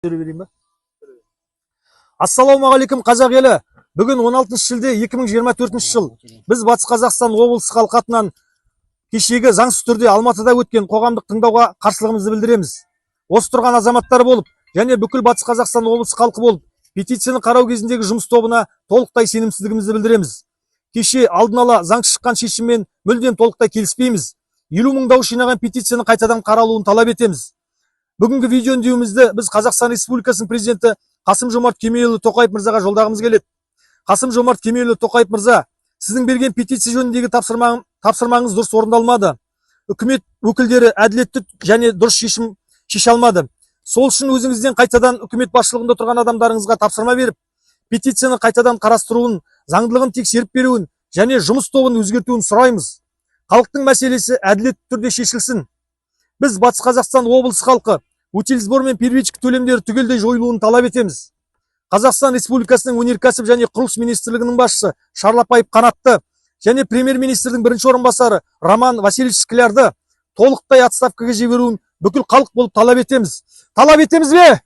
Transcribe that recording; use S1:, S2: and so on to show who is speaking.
S1: Сөйлей берейін ба? Ассалаумағалейкум, қазақ елі! Бүгін 16 шілде 2024 жыл. Біз Батыс Қазақстан облысы халқы атынан кешегі заңсыз түрде Алматыда өткен қоғамдық тыңдауға қарсылығымызды білдіреміз. Осы тұрған азаматтар болып және бүкіл Батыс Қазақстан облысы халқы болып, петицияны қарау кезіндегі жұмыс тобына толықтай сенімсіздігімізді білдіреміз. Кеше алдын ала заңсыз шыққан шешіммен мүлдем толықтай келіспейміз. 50 000 дауыс жинаған петицияны қайтадан қаралуын талап етеміз. Бүгінгі видео үндеуімізді біз Қазақстан Республикасының президенті Қасым Жомарт Кемелұлы Тоқаев мырзаға жолдағымыз келеді. Қасым Жомарт Кемелұлы Тоқаев мырза, сіздің берген петиция жөніндегі тапсырмаңыз дұрыс орындалмады. Үкімет өкілдері әділетті және дұрыс шешім шеше алмады. Сол үшін өзіңізден қайтадан үкімет басшылығында тұрған адамдарыңызға тапсырма беріп, петицияны қайтадан қарастыруын, заңдылығын тексеріп беруін және жұмыс тобын өзгертуін сұраймыз. Халықтың мәселесі әділетті түрде шешілсін. Біз, Батыс Қазақстан облысы халқы, утильсбор мен первичка төлемдері түгелдей жойылуын талап етеміз. Қазақстан Республикасының өнеркәсіп және құрылыс министрлігінің басшысы Шарлапаев Қанатты және премьер министрдің бірінші орынбасары Роман Васильевич Склярды толықтай отставкаға жіберуін бүкіл халық болып талап етеміз. Талап етеміз бе?